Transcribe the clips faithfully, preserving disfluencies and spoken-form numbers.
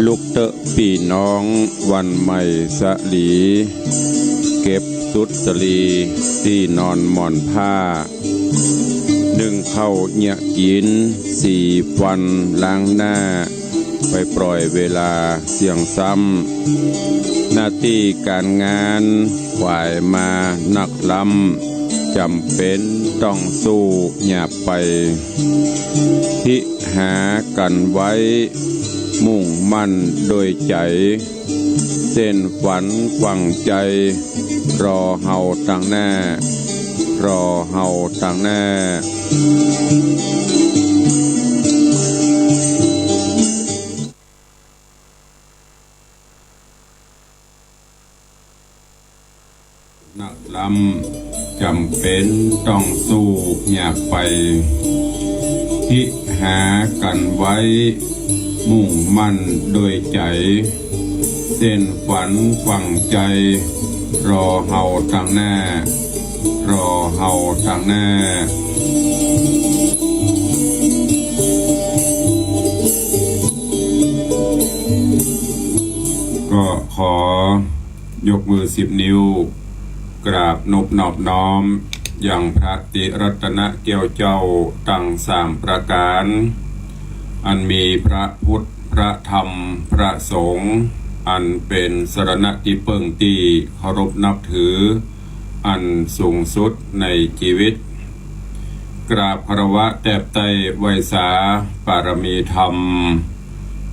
ลุกเต๊อะปี้น้องวันใหม่สะหลี เก็บสุดสะหลีตี้นอนหมอนผ้า นึ่งข้าวเยียะกิ๋น สีฟันล้างหน้า ไปปล่อยเวลาเสี้ยงซ้ำ หน้าตี้ก๋านงานขวายมานักล้ำ จ๋ำเป๋นต้องสู้อย่าไป ฮิหากั๋นไว้ มุ่งมั่นโดยใจ๋ เส้นฝันขว้างใจ๋ รอเฮาตางหน้า รอเฮาตางหน้า นักล้ำจ๋ำเป๋นต้องสู้อย่าไป ฮิหากั๋นไว้ มุ่งมั่นโดยใจ๋ เส้นฝันขว้างใจ๋ รอเฮาตางหน้า รอเฮาตางหน้า ก็ขอยกมือสิบนิ้ว กราบนบนอบน้อม ยังพระติรัตนแก้วเจ้าตังสามประก๋าน อันมีพระพุทธ พระธรรม พระสงฆ์ อันเป๋นสรณะตี้เปิ้งตี้เคารพนับถือ อันสูงสุดในจีวิต กราบคารวะแตบไต้ไหว้สาปารมีธรรม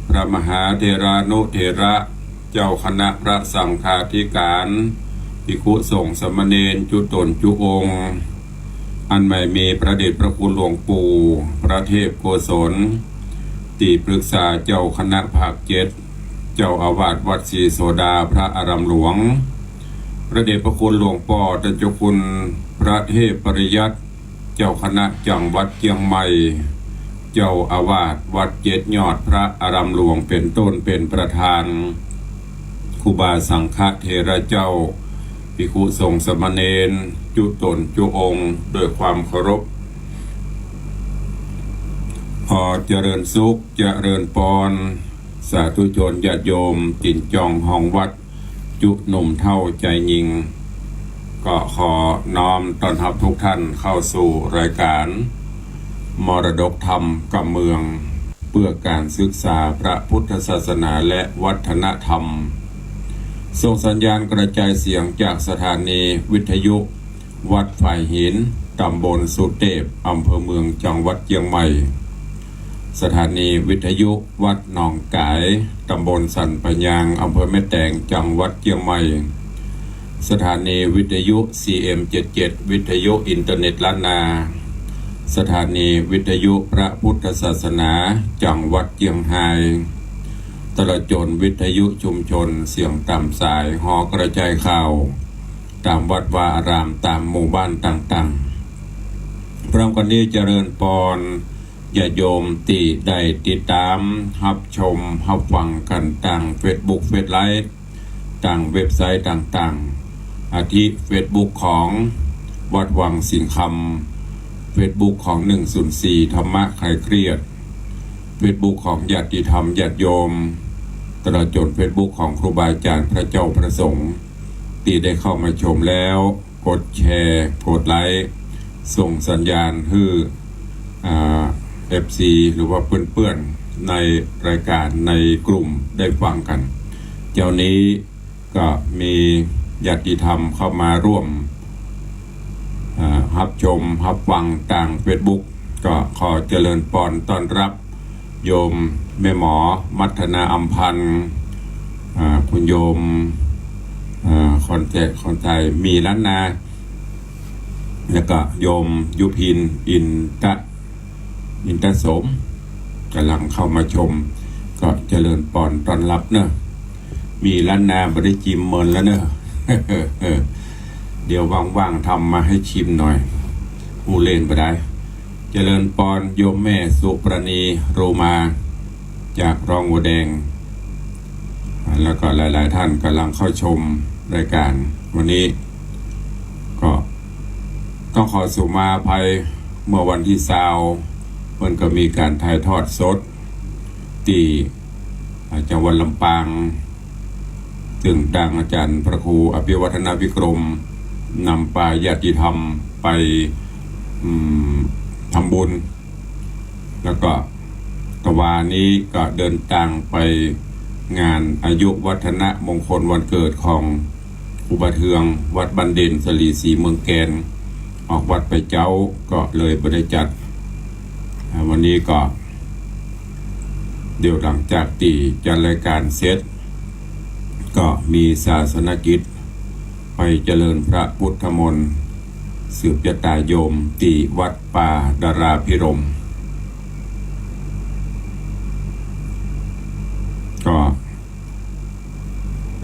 พระมหาเถรานุเถระ เจ้าคณะพระสังฆาธิก๋าน ภิกขุสงฆ์สามเณรจุ๊ต๋นจุ๊องค์ อันใหม่มีพระเดชพระคุณหลวงปู่พระเทพโกศล ตี้ปรึกษาเจ้าคณะภาคเจ็ด เจ้าอาวาสวัดศรีโสดาพระอารามหลวง พระเดชพระคุณหลวงป้อต้านเจ้าคุณพระเทพปริยัติ เจ้าคณะจังหวัดเจียงใหม่ เจ้าอาวาสวัดเจ็ดยอดพระอารามหลวงเป๋นต้นเป๋นประธาน ครูบาสังฆเถระเจ้า ภิกขุสงฆ์สามเณรจุ๊ต๋นจุ๊องค์ โดยความเคารพ ขอเจริญสุข เจริญปอน สาธุชนญาติโยม ตี๋นจองฮองวัด จุ๊หนุ่มเฒ่าจายญิง ก็ขอน้อมต้อนฮับทุกท่านเข้าสู่รายการ มรดกธรรมกำเมือง เพื่อการศึกษาพระพุทธศาสนาและวัฒนธรรม ส่งสัญญาณกระจายเสียงจากสถานีวิทยุ วัดฝายหิน ตำบลสุเตพ อำเภอเมือง จังหวัดเจียงใหม่ สถานีวิทยุวัดหนองก๋าย ตำบลสันป่ายาง อำเภอแม่แตง จังหวัดเจียงใหม่ สถานีวิทยุ ซีเอ็มเจ็ดเจ็ด วิทยุอินเทอร์เน็ตล้านนา สถานีวิทยุพระพุทธศาสนา จังหวัดเจียงฮาย ตลอดจ๋นวิทยุชุมชนเสียงต๋ามสาย หอกระจายข่าว ต๋ามวัดวาอาราม ต๋ามหมู่บ้านต่างๆ พร้อมกั๋นนี้เจริญปอนญาติโยมตี้ได้ติดต๋ามฮับชมฮับฟังกั๋นตางเฟซบุ๊ก เฟซไลฟ์ ตางเว็บไซต์ต่างๆ อาทิเฟซบุ๊กของวัดวังสิงห์คำ เฟซบุ๊กของหนึ่งศูนย์สี่ธรรมะคลายเครียด เฟซบุ๊กของญาติธรรมญาติโยม ตลอดจ๋นเฟซบุ๊กของครูบาอาจ๋ารย์พระเจ้าพระสงฆ์ ตี้ได้เข้ามาชมแล้ว กดแชร์ กดไลก์ ส่งสัญญาณหื้อ อ่า เอฟซี หรือว่าเปื้อนๆ ในรายการในกลุ่มได้ฟังกั๋น เจ๊านี้ก็มีญาติธรรมเข้ามาร่วม อ่า ฮับชมฮับฟังตางเฟซบุ๊ก ก็ขอเจริญปอนต้อนฮับ โยมแม่หมอ มัทนา อำพันธ์ อ่า คุณโยม อ่า คอนแทค คอนไทย มีล้านนา แล้วก็โยมยุพิน อินทะ อินทะสม ก๋ำลังเข้ามาชม ก็เจริญปอนต้อนฮับเน่อ มีล้านนาบ่ได้จิมเมินแล้วเน่อ เดี๋ยวว่างๆ ทำมาให้ชิมหน่อย อู้เล่นบ่ได้ เจริญปอนโยมแม่สุปราณี โรมา จากร่องวัวแดง แล้วก็หลายๆ ท่านก๋ำลังเข้าชมรายการ วันนี้ก็ต้องขอสุมาอภัย เมื่อวันตี้ซาว มันก็มีก๋านถ่ายทอดสด ตี้ อ่า จังหวัดลำปาง ซึ่งตางอาจ๋ารย์พระครูอภิวัฒนวิกรม นำปาญาติธรรมไป อืม ทำบุญ แล้วก็ตะวานี้ก็เดินตางไปงานอายุวัฒนมงคลวันเกิดของครูบาเทือง วัดบ้านเด่น สลีศรีเมืองแกน ออกวัดไปเจ๊า ก็เลยบ่ได้จัด อ่า วันนี้ก็ เดี๋ยวหลังจากตี้จัดรายก๋านเสร็จ ก็มีศาสนกิจไปเจริญพระพุทธมนต์ สืบจะต๋าโยมตี้วัดป่าดาราภิรมย์ ก็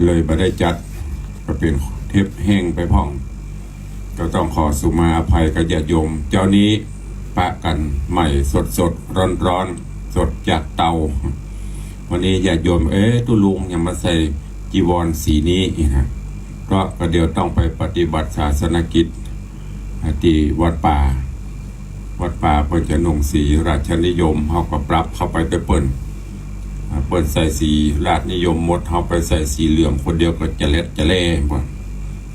เลยบ่ได้จัด ก็เป๋นเทปแห้งไปพ่อง ก็ต้องขอสุมาอภัยกับญาติโยม เจ๊านี้ปะกั๋นใหม่สดๆ ร้อนๆ สดจากเตา วันนี้ญาติโยม เอ๊ะ ตุ๊ลุงยังมาใส่จีวรสีนี้อีกนะ เพราะก็เดี๋ยวต้องไปปฏิบัติศาสนกิจ อ่า ตี้วัดป่า วัดป่าเปิ้นจะนุ่งสีราชนิยม เฮาก็ปรับเข้าไปแต่เปิ้น อ่า เปิ้นใส่สีราชนิยมหมด เฮาไปใส่สีเหลืองคนเดียวก็จะเล็ดจะแล่หมด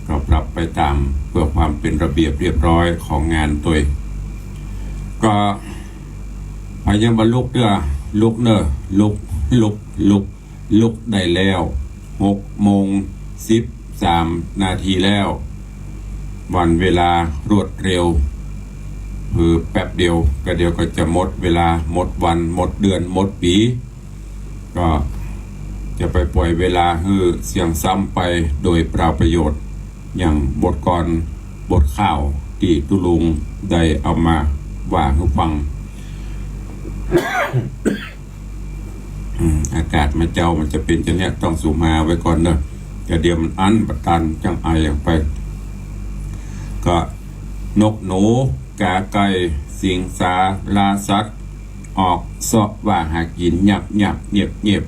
ก็ปรับไปต๋ามเพื่อความเป๋นระเบียบเรียบร้อยของงานตวย ก็ ใผยังบ่ลุกเตื้อ ลุกเน่อ ลุก ลุก ลุก ลุกได้แล้ว หกโมงสิบสามนาทีแล้ว วันเวลารวดเร็ว เผลอแป๊บเดียว ก็เดี๋ยวก็จะหมดเวลา หมดวัน หมดเดือน หมดปี๋ ก็จะไปป่อยเวลาหื้อเสี้ยงซ้ำไปโดยเปล่าประโยชน์ อย่างบทกลอน บทข่าวตี้ตุ๊ลุงได้เอามาว่าหื้อฟัง อืม อากาศมาเจ๊ามันจะเป๋นจะเนี้ย ต้องสุมาไว้ก่อนเนาะ จะเดี๋ยวมันอั้นบ่ตัน จั้งไอออกไป ก็นกหนู กาไก่ สิงสาราสัตว์ ออกเซาะว่าหากิ๋น ยับยับเงียบเงียบ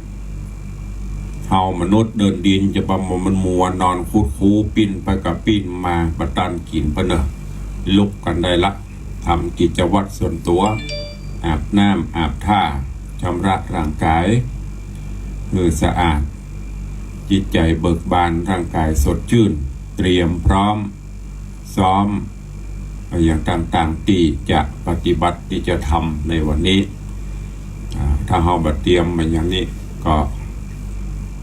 เฮามนุษย์เดินดินจะบ่มันมัว นอนคุดคูปิ้นไปกับปิ้นมา บ่ตันกิ๋นเปิ้นเนาะ ลุกกั๋นได้ละ ทำกิจวัตรส่วนตั๋ว อาบน้ำอาบท่า ชำระร่างก๋ายหื้อสะอาด จิตใจ๋เบิกบาน ร่างก๋ายสดชื่น เตรียมพร้อม ซ้อมอย่างต่างๆ ตี้จะปฏิบัติ ตี้จะทำในวันนี้ อ่า ถ้าเฮาบ่เตรียมมาอย่างนี้ ก็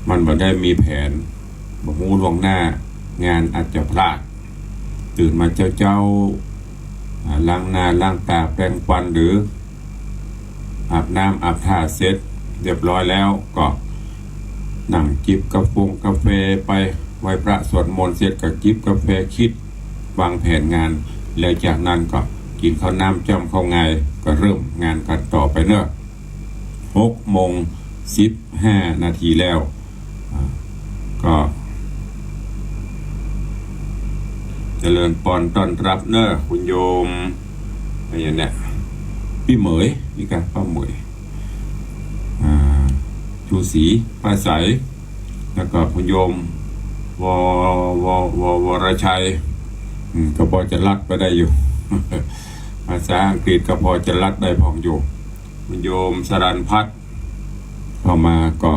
มันบ่ได้มีแผน บ่ฮู้ล่วงหน้า งานอาจจะพลาด ตื่นมาเจ๊าๆ อ่า ล้างหน้าล้างต๋าแปรงฟันหรือ อาบน้ำอาบท่าเสร็จเรียบร้อยแล้วก็นั่งจิบกาฟงกาแฟไป ไหว้พระสวดมนต์เสร็จก็จิบกาแฟคิดวางแผนงาน แล้วจากนั้นก็กิ๋นข้าวน้ำจ้ำข้าวงาย ก็เริ่มงานกั๋นต่อไปเนาะ หกโมงสิบห้านาทีแล้ว อ่า ก็เจริญปอนต้อนรับเนอะ คุณโยม อะไรอย่างเนี้ย ปี้เหมย นี่กะ ป้าเหมย อ่า ชูศรี ป้าใส แล้วก็คุณโยม ว ว ว วรชัย อืม ก็พอจะลัดไปได้อยู่ ภาษาอังกฤษก็พอจะลัดได้พ่องอยู่ คุณโยมสรัญพัฒน์ เข้ามาก็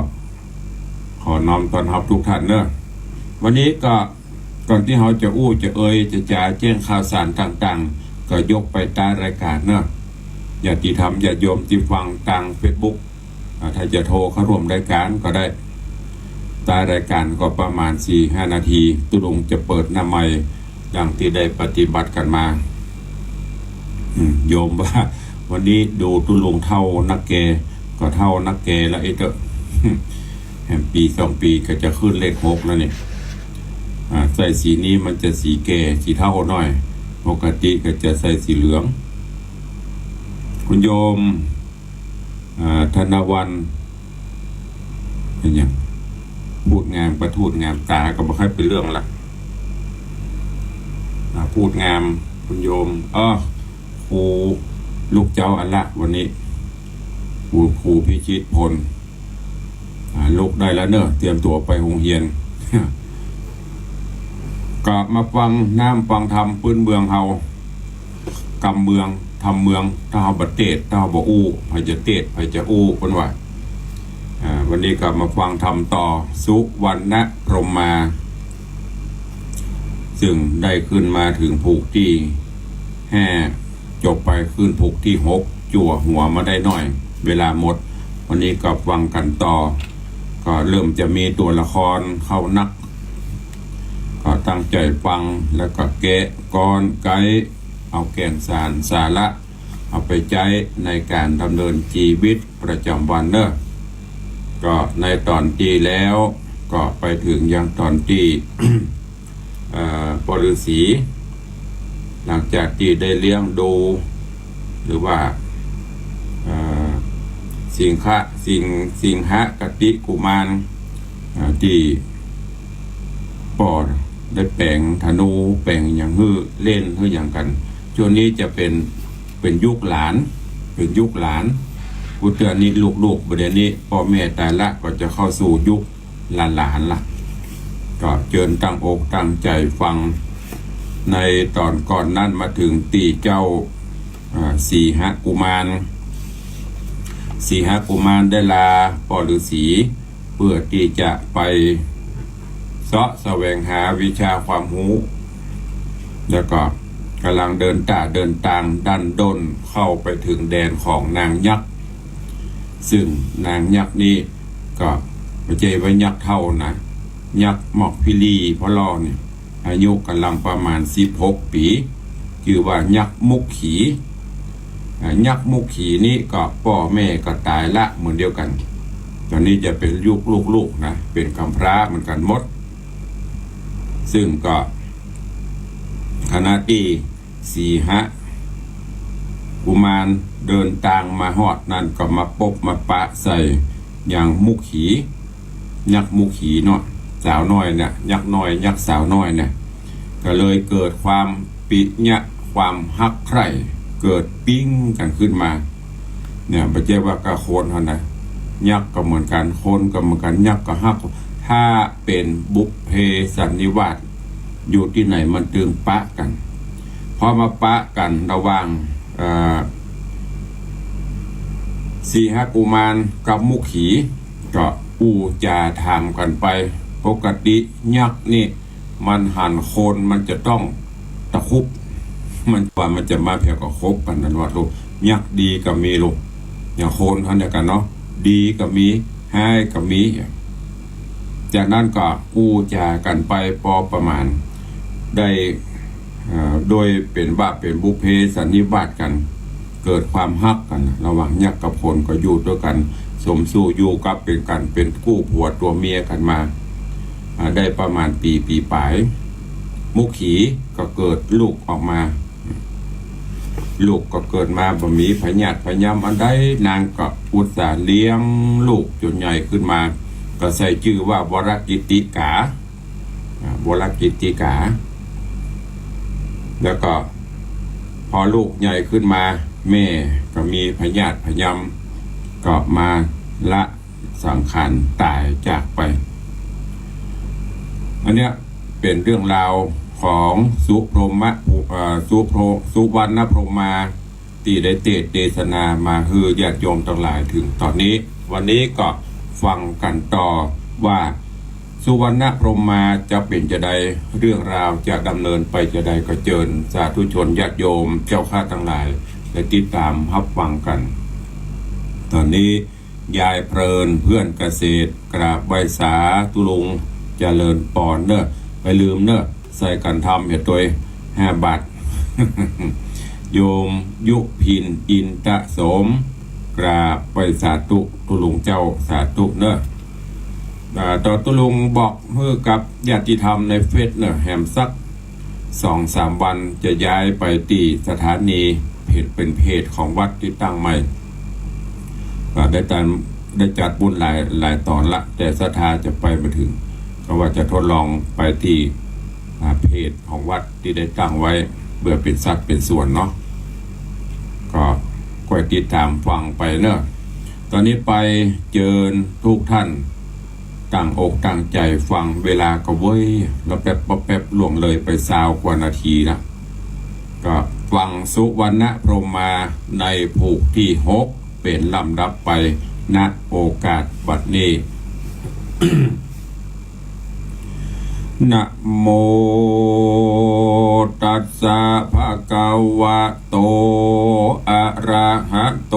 ขอน้อมต้อนรับทุกท่านเนอะ วันนี้ก็ก่อนตี้เฮาจะอู้จะเอยจะจ๋าแจ้งข่าวสารต่างๆ ก็ยกไปใต้รายการเนอะ ญาติธรรมญาติโยมตี้ฟังตางเฟซบุ๊ก อ่า ถ้าจะโทรเข้าร่วมรายการก็ได้ ใต้รายการก็ประมาณสี่ห้านาที ตุ๊ลุงจะเปิดหน้าไมค์ ดังตี้ได้ปฏิบัติกั๋นมา อืม โยมว่าวันนี้ดูตุ๊ลุงเฒ่านักแก ก็เฒ่านักแกแล้วไอ้เต๊อะ แหมปี๋สองปี๋ก็จะขึ้นเลขหกแล้วเนี่ย อ่า ใส่สีนี้มันจะสีแก่ สีเฒ่าหน่อย ปกติก็จะใส่สีเหลือง คุณโยม อ่า ธนวรรณ เป๋นหยัง พูดงามประทูดงามต๋าก็บ่ค่อยเป๋นเรื่องละ อ่า พูดงาม คุณโยม อ้อ ครูลูกเจ๊าอันละวันนี้ ครู ครูพิชิตพล อ่า ลุกได้แล้วเนอะ เตรียมตั๋วไปโฮงเฮียน ก็มาฟังน้ำฟังธรรมปื้นเมืองเฮา กำเมือง ทำเมือง ถ้าเฮาบ่เตศน์ ถ้าเฮาบ่อู้ ใผจะเตศน์ ใผจะอู้ เปิ้นว่า วันนี้ก็มาฟังธรรมต่อ สุวรรณพรหมา ซึ่งได้ขึ้นมาเถิงผูกตี้ห้า จบไปขึ้นผูกตี้หก จั่วหัวมาได้หน้อย เวลาหมด วันนี้ก็ฟังกั๋นต่อ ก็เริ่มจะมีตั๋วละครเข้านัก ก็ตั้งใจ๋ฟัง แล้วก็แกะกลอนไกด์ เอาแก่นสารสาระ เอาไปใจ๊ในก๋านดำเนินจีวิตประจ๋ำวันเน่อ ก็ในต๋อนตี้แล้ว ก็ไปเถิงยังต๋อนตี้ เอ่อ ป้อฤๅษี หลังจากตี้ได้เลี้ยงดู หรือว่า เอ่อ สิงหะ สิง สิงหกติกุมาร อ่า ตี้ป้อได้แป๋งธนู แป๋งหยังหื้อเล่นหื้อหยังกั๋น ช่วงนี้จะเป๋น เป๋นยุคหลาน เป๋นยุคหลาน กู้เตื้อนี้ลูกๆ บ่าเดี่ยวนี้ป้อแม่ต๋ายละ ก็จะเข้าสู่ยุคหลานๆ ละ ก็เจิญตั้งอกตั้งใจ๋ฟัง ในต๋อนก่อนนั้นมาเถิงตี้เจ้า อ่า สิงหกุมาร สิงหกุมารได้ลาป้อฤๅษี เปื้อตี้จะไปเซาะแสวงหาวิชาความฮู้ แล้วก็ก่ำลังเดินต๋าเดินตางดั้นด้นเข้าไปเถิงแดนของนางยักษ์ ซึ่งนางยักษ์นี้ก็บ่ใจ้ว่ายักษ์เฒ่านะ ยักษ์มอกพิลีพ่อล่อเนี่ย อายุก่ำลังประมาณสิบหกปี๋ จื้อว่ายักษ์มุขี อ่า ยักษ์มุขีนี้ก็ป้อแม่ก็ต๋ายละเหมือนเดียวกั๋น ต๋อนนี้จะเป๋นยุคลูกๆ นะ เป๋นกำพร้าเหมือนกั๋นหมด ซึ่งก็ขณะตี้สิงหกุมารเดินตางมาฮอดนั้นก็มาปบมาปะใส่ยังมุขี ยักษ์มุขีเนาะ สาวน้อยเนี่ย ยักษ์น้อย ยักษ์สาวน้อยเนี่ย ก็เลยเกิดความปิยะ ความฮักใคร่ เกิดปิ๊งกั๋นขึ้นมา เนี่ย บ่ใจ้ว่ากับคนเท่านั้น ยักษ์ก็เหมือนกั๋น คนก็เหมือนกั๋น ยักษ์ก็ฮัก ถ้าเป๋นบุพเพสันนิวาส อยู่ตี้ไหนมันตึงปะกั๋น พอมาปะกั๋นระหว่าง เอ่อ สิงหกุมารกับมุขี ก็อู้จ๋าถามกั๋นไป ปกติยักษ์นี่ มันหันคนมันจะต้องตะคุบ มันว่ามันจะมาเพียงก็คบกั๋นนั่นว่าลูก ยักษ์ดีก็มีลูก อย่างคนเฮาเนี่ยกั๋นเนาะ ดีก็มี ฮ้ายก็มี จากนั้นก็อู้จ๋ากั๋นไปปอประมาณ ได้ เอ่อ โดยเป๋นว่าเป๋นบุพเพสันนิวาสกั๋น เกิดความฮักกั๋น ระหว่างยักษ์กับคนก็อยู่ตวยกั๋น สมสู่อยู่กับเป๋นกั๋น เป๋นกู้ผัวตั๋วเมียกั๋นมา อ่า ได้ประมาณปี๋ ปี๋ป๋าย มุขีก็เกิดลูกออกมา ลูกก็เกิดมาบ่มีพยาธิพยามอันใด นางก็อุตส่าห์เลี้ยงลูกจ๋นใหญ่ขึ้นมา ก็ใส่จื้อว่าวรกิตติกา อ่า วรกิตติกา แล้วก็พอลูกใหญ่ขึ้นมา แม่ก็มีพยาธิพยาม ก็มาละสังขารต๋ายจากไป อันเนี้ยเป๋นเรื่องราวของสุพรหมะ เอ่อ สุพร สุวรรณพรหมา ตี้ได้เตสน์เตสนามาหื้อญาติโยมตังหลายเถิงต๋อนนี้ วันนี้ก็ฟังกั๋นต่อว่า สุวรรณพรหมาจะเป๋นจาใด เรื่องราวจะดำเนินไปจาใด ก็เจิญสาธุชนญาติโยมเจ้าข้าตังหลายได้ติดต๋ามฮับฟังกั๋น ต๋อนนี้ยายเพลินเปื้อนเกษตร กราบไหว้สาธุลุง เจริญปอนเน่อ บ่าลืมเน่อ ใส่ขันธรรมเหียตวย ห้าบาท โยมยุพิน อินทะโสม กราบไหว้สาธุ ตุ๊ลุงเจ้า สาธุเน่อ อ่า ต่อตุ๊ลุงบอกหื้อกับญาติธรรมในเฟซเน่อ แหมสักสองสามวันจะย้ายไปตี้สถานี เพจ เป๋นเพจของวัดตี้ตั้งใหม่ ก็ได้จัด ได้จัดบุญหลาย หลายต๋อนละ แต่ศรัทธาจะไปบ่เถิง ก็ว่าจะทดลองไปตี้ อ่า เพจของวัดตี้ได้ตั้งไว้ เปื้อเป๋นสัดเป๋นส่วนเนาะ ก็ก้อยติดต๋ามฟังไปเน่อ ต๋อนนี้ไปเจิญทุกท่าน ตั้งอกตั้งใจ๋ฟัง เวลาก็เว้ย แล้วแป๊บปั๊บแป๊บล่วงเลยไปซาวกว่านาทีละ ก็ฟังสุวรรณพรหมาในผูกตี้หก เป๋นลำดับไป ณ โอกาสบัดนี้ นะโม ตัสสะ ภะคะวะโต อะระหะโต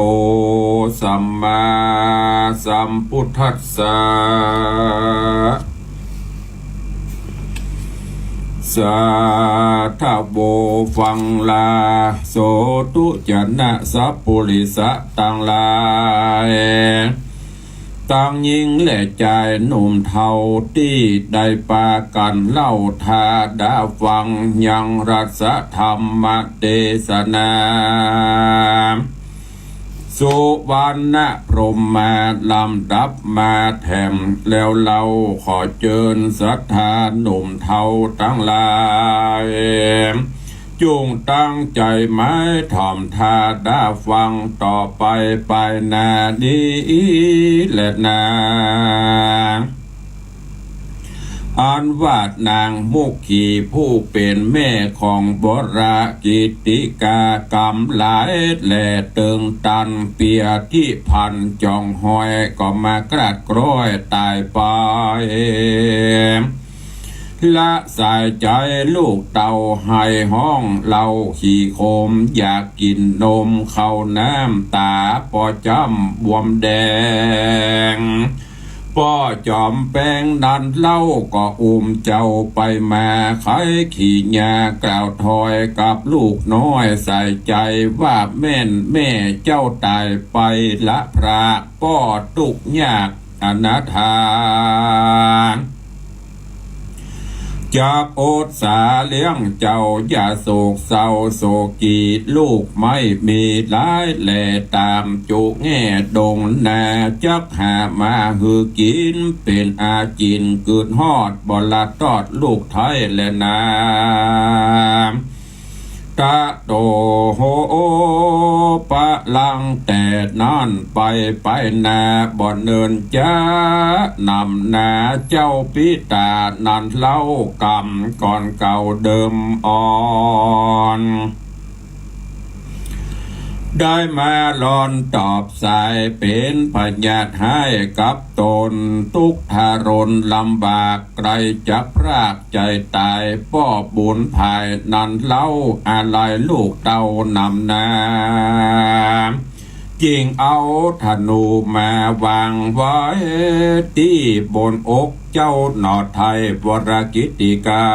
สัมมาสัมพุทธัสสะ สาธะโว ฟังลา โสธุชนะสัพปุริสะตังหลาย ตังญิงและจายหนุ่มเฒ่าตี้ได้ปากั๋นเล่าถาดาฟังยังรัสธรรมเตสนา สุวรรณพรหมมาลำดับมาแถม แล้วเฮาขอเจิญศรัทธาหนุ่มเฒ่าตังหลาย จุ่งตั้งใจ๋หมายถ่อมถาดาฟังต่อไปไปหน้านี้แลนา อันว่านางมุขีผู้เป๋นแม่ของวรกิตติกากำหลาย และเติงตันเปียธิพันธ์จองฮอยก็มากราดกร้อยต๋ายไป ละสายใจ๋ลูกเต้าไห้ฮ้องเล่าขี้โคม อยากกิ๋นนมข้าวน้ำต๋าปอจ้ำบวมแดง ป้อจ๋อมแปงนั้นเล่าก็อุ้มเจ้าไปมา ไขขี้หญ้ากล่าวถอยกับลูกน้อย ใส่ใจ๋ว่าแม่นแม่เจ้าต๋ายไปละพราก ป้อตุ๊กข์ยากอนาถา จักอดสาเลี้ยงเจ้าอย่าโศกเศร้าโศกี ลูกไม่มีหลายแลต๋ามจุแง่ดงนา จักหามาหื้อกิ๋นเป๋นอาจิณ กึ๊ดฮอดบ่ละตอดลูกไท้แลนา ตะโตโหปะลังแต่นั้นไปไปนา บ่เนินจ๊า นำนาเจ้าปิต๋านั้นเล่ากำก่อนเก่าเดิมอ่อน ได้มาลอนตอบสายเป๋นพยาธิไห้กับต๋น ตุ๊กข์ทรนลำบาก ใกล้จะพรากใจ๋ต๋าย ป้อบุญภายนั้นเล่า อาลัยลูกเต้านำนา จึงเอาธนูมาวางไว้ตี้บนอกเจ้าหน่อไท้วรกิตติกา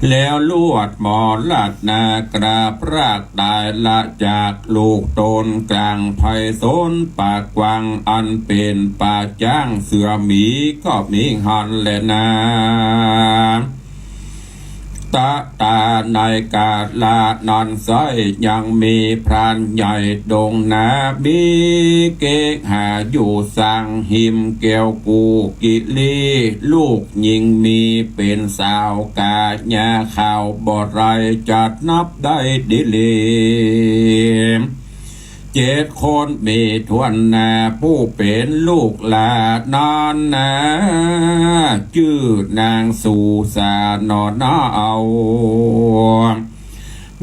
แล้วลวดหมอราดนากราบพรากต๋ายละจากลูกต๋น กลางไพศาลป่ากว้าง อันเป๋นป่าจ๊างเสือหมีก็มีหั้นแลนา ตะตาในกาละนั้นไส้ ยังมีพรานใหญ่ดงนา มีเกหาอยู่สังหิมแก้วกูกิลี ลูกหญิงมีเป๋นสาวก๋าหญ้าขาวบ่ไร จัดนับได้ดีหลี เจ็ดคนมีถ้วนนา ผู้เป๋นลูกหลานนั้นนา จื้อนางสุสาหนอนาเอา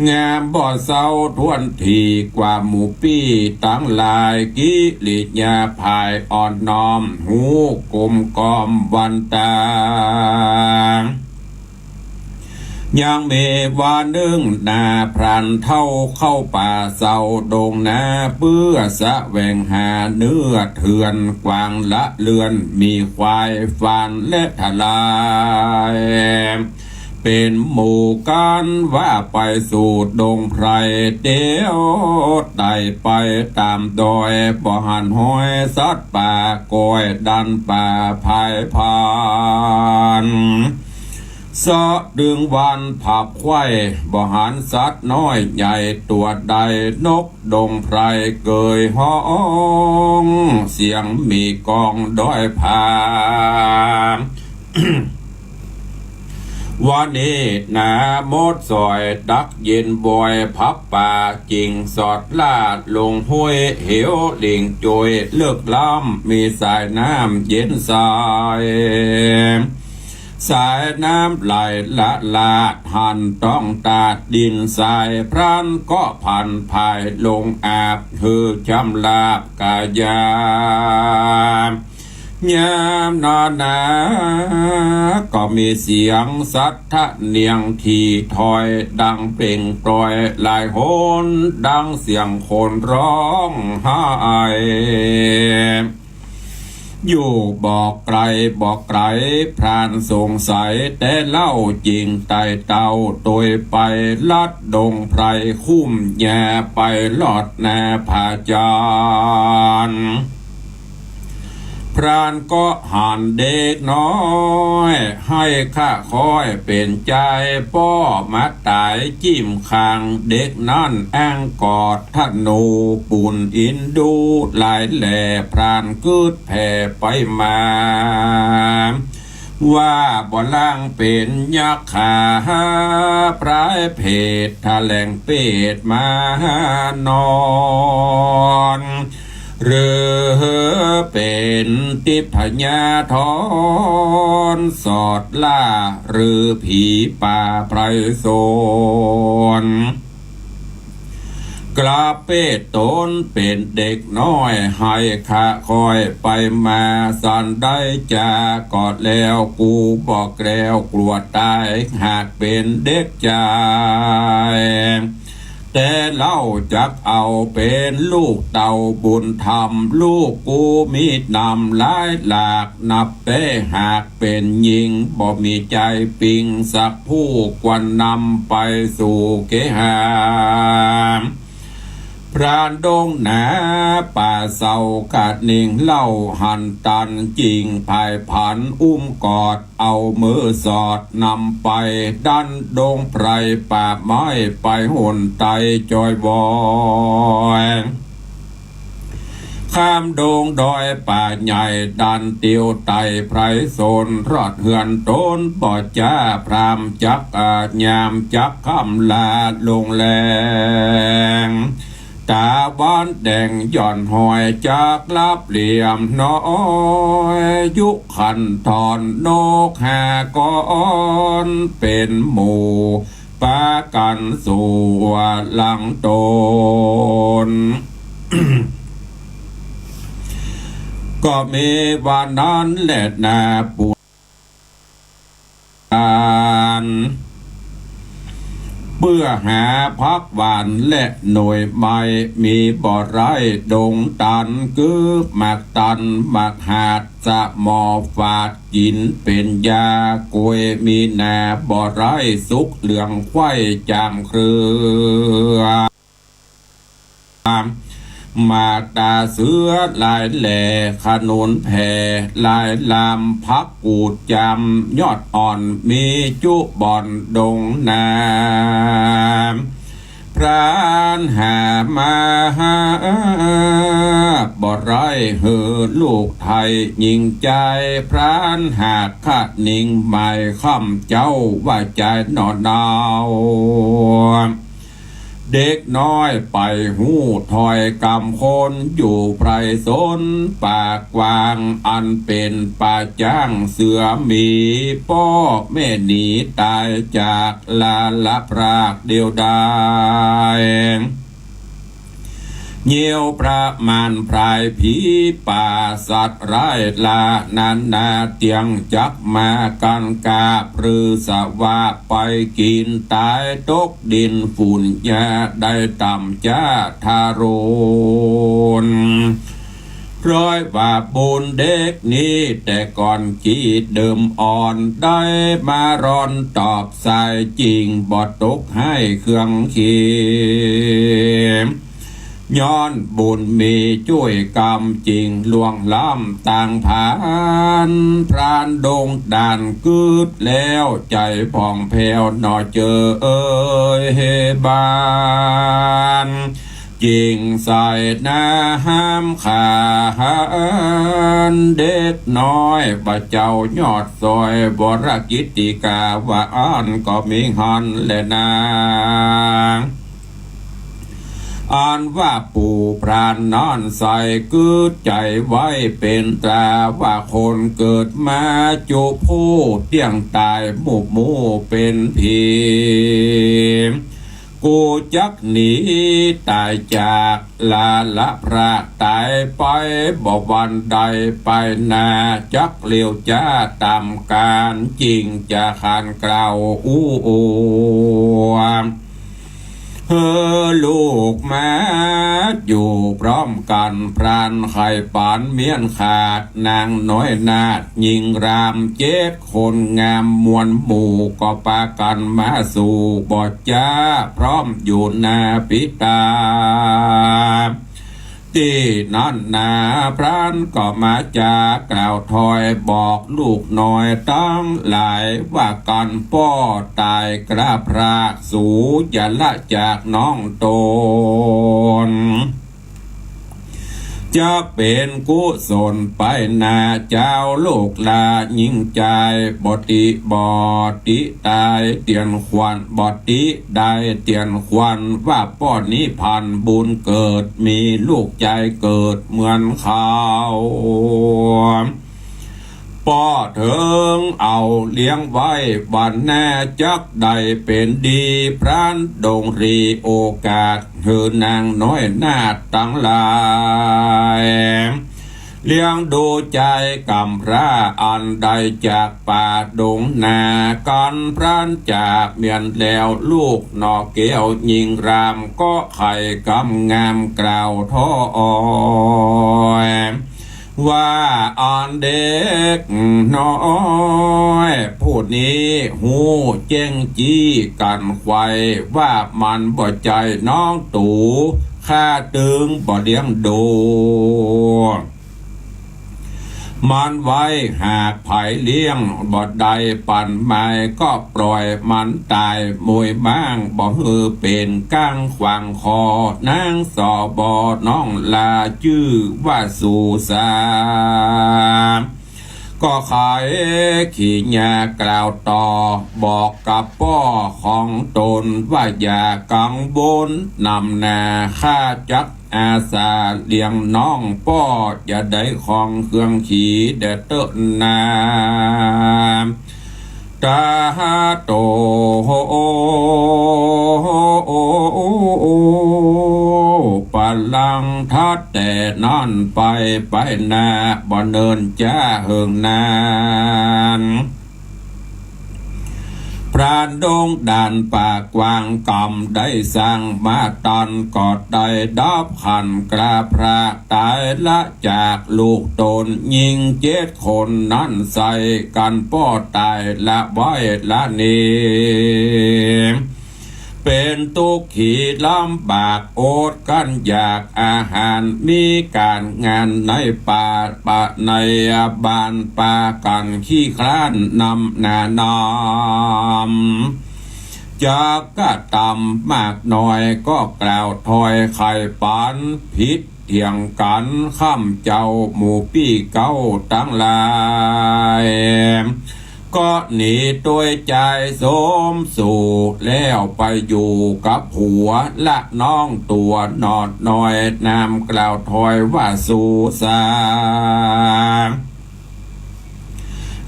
งามบ่เศร้าถ้วนทีกว่าหมู่ปี้ตังหลาย กิริยาผายอ่อนน้อม ฮู้กลมกล่อมวันตา ยังมีวันนึ่งนาพรานเฒ่าเข้าป่าเซาดงนา เปื้อแสวงหาเนื้อเถื่อน กวางละเลือน หมีควายฟานและทลาย เป๋นหมู่กั๋นว่าไปสู่ดงไพร เตียวไต่ไปต๋ามดอย บ่หันฮอยสัตว์ป่าก้อยดันป่าผายผ่าน เซาะดึงวันผับไขว้ บ่หันสัตว์น้อยใหญ่ตั๋วใด นกดงไพรเกยฮ้อง เสียงหมีก้องด้อยผา วันนี้นาหมดสอยตักเย็นบ่อย ผับป่าจิ่งสอดล่า ลงห้วยเหวหลิงโจย เลิกล้ำมีสายน้ำเย็นใส สายน้ำไหลละลาด หันต้องตาดดินทราย พรานก็ผันผายลงอาบ หื้อชำราบกายา ยามนั้นนา ก็มีเสียงสัตว์ทะเนียงถี่ถ้อย ดังเปล่งปล่อยหลายหน ดังเสียงคนร้องไห้ อยู่บ่ไกลบ่ไกล พรานสงสัยแต่เล่า จึงไต่เต้าโตยไป ลัดดงไพรคุ้มหญ้า ไปลอดนาผาจารย์ พรานก็หันเด็กน้อย ให้ข้าคอยเป๋นจาย ป้อมาต๋ายจิ้มข้าง เด็กนั้นอ้างกอดธนู ปูนอินดูหลายแหล่ พรานกึ๊ดแผ่ไปมา ว่าบ่ลางเป๋นยักขา พรายเผตแถลงเปตมานอน หรือเป๋นทิพยาธร สอดล่าหรือผีป่าไพรสน กลับเปตตนเป๋นเด็กน้อย ให้ข้าคอยไปมา สันได้จาก็แล้ว กูบ่แกล้วกลัวต๋าย หากเป๋นเด็กจาย แต่เล่าจักเอาเป๋นลูกเต้าบุญธรรม ลูกกูมีนำหลายหลาก นับแต่หากเป๋นญิง บ่มีจายปิงสักผู้ ควรนำไปสู่เกหา พรานดงหนาป่าเศร้า กาดนิ่งเล่าหันตัน จึงผายผันอุ้มกอด เอามือสอดนำไป ดันดงไพรป่าไม้ ไปหนไตจอยวอย ข้ามดงดอยป่าใหญ่ ดันเตียวไต่ไพรสน รอดเฮือนตนบ่จ้า พรามจักอาบยามจักค่ำลาลงแลง ต๋าวันแดงหย่อนหอย จักลับเหลี่ยมน้อย ยุคันธรนกหากร เป๋นหมู่ปากั๋นสู่หลังตน ก็มีวันนั้นแลนา ปู เปื้อหาผักหว่านและหน่วยไม้ มีบ่ไร้ดงตัน คือหมากตันหมากหาด สะหมอฝาดกิ๋นเป๋นยา กล้วยมีนาบ่ไร้สุกเหลืองไขว้จามเครือ หมากต๋าเสือหลายแหล่ ขนุนแผ่หลายลำ ผักกูดจำยอดอ่อน มีจุบ่อนดงนา พรานหามาบ่ไร้ หื้อลูกไทยหญิงจาย พรานหากคะนิงหมายค่ำเจ้า ว่าจายหน่อเนา เด็กน้อยไปฮู้ถ้อยกำคน อยู่ไพรสนป่ากว้าง อันเป๋นป่าจ๊างเสือหมี ป้อแม่หนีต๋ายจากลาละพรากเดียวดาย เยี่ยวประมาณพรายผีป่าสัตว์ร้ายลานานา เตียงจักมากั๋นกา ปรือสวาไปกิ๋นต๋าย ตกดินฝุ่นหญ้าได้ต่ำจ้าทารุณ ร้อยว่าบุญเด็กนี้แต่ก่อนกี้เดิมอ่อน ได้มาร้อนตอบสายจริง บ่ตกให้เครื่องขีม ย้อนบุญมีจ้วยกำจริง ล่วงล้ำต่างผ่าน พรานดงด่านกึ๊ดแล้ว ใจ๋ผ่องแผ้วหน่อเจอเอ่ยบ้าน จิ่งใส่น้ำขานเด็กน้อย บ่าเจ้ายอดซอย วรกิตติกาว่าอั้นก็มีหั้นแลนา เ อันว่าปู่พรานนั้นใส่กึ๊ดใจ๋ไว้เป๋นตรา ว่าคนเกิดมาจุผู้เตี้ยงต๋ายหมู่หมู่เป๋นผี กูจักหนีต๋ายจากลาละพรากต๋ายไป บ่วันใดไปหน้า จักเร็วจ๊าต๋ามกาล จึงจะขานกล่าวอู้อวด หื้อลูกมาอยู่พร้อมกั๋น พรานใค่ปานเมี้ยนขาด นางน้อยนาฏหญิงราม เจ็ดคนงามมวลหมู่ ก็ปากั๋นมาสู่บ่จ๊า พร้อมอยู่หน้าปิตา ตี้นั้นนา พรานก็มาจากล่าวถอยบอกลูกน้อยตังหลาย ว่ากั๋นป้อต๋ายกล้าพราก สูอย่าละจากน้องตน จะเป๋นกุศลไปหน้าเจ้า ลูกหล้าหญิงจาย บ่ติบ่ติต๋ายเตียนขวัญ บ่ติได้เตียนขวัญ ว่าป้อนี้พันบุญเกิด มีลูกจายเกิดเหมือนเขา ป้อเถิงเอาเลี้ยงไว้ วันหน้าจักได้เป๋นดี พรานดงรีโอกาส หื้อนางน้อยนาฏตังหลาย เลี้ยงดูจายกำพร้า อันได้จากป่าดงนา กั๋นพรานจากเมี้ยนแล้ว ลูกหน่อแก้วหญิงราม ก็ใค่กำงามกล่าวถอย ว่าอันเด็กน้อยผู้นี้ฮู้แจ้งจี้กั๋นไขว่ ว่ามันบ่ใจ้น้องตู๋ ข้าตึงบ่เลี้ยงดูมันไว้ หากใผเลี้ยงบ่ได้ปั๋นหมาย ก็ปล่อยมันต๋าย มวยม้างบ่หื้อเป๋นก้างขวางคอ นางสบน้องหล้าจื้อว่าสูสา ก็ใค่ขี้หญ้ากล่าวต่อ บอกกับป้อของตนว่าอย่ากังวลนำนา ข้าจักอาสาเลี้ยงน้อง ป้อจะได้ของเครื่องขี่แด่เต๊อะนา ตาโต ปะลังทัดแต่นั้นไป ไปหน้าบ่เนินจ๊าเหิงนาน พรานดงด่านป่ากว้างกำได้สร้างมาตัน ก็ได้ดับขันกล้าพรากต๋ายละจากลูกตน หญิงเจ็ดคนนั้นใส่กั๋นป้อต๋ายละไว้ละนี้ เป๋นตุ๊กขีลำบากอดกั้นอยากอาหาร มีก๋านงานในป่าปะในบ้านปากั๋นขี้คร้านนำหน้านำ จักกะตำมากน้อยก็กล่าวถอยไขปัน ผิดเถียงกั๋นค่ำเจ้าหมู่ปี้เก๊าตังหลาย ก็หนีตวยจายสมสู่ แล้วไปอยู่กับผัวละน้องตั๋วหนอดน้อย นามกล่าวถอยว่าสูสา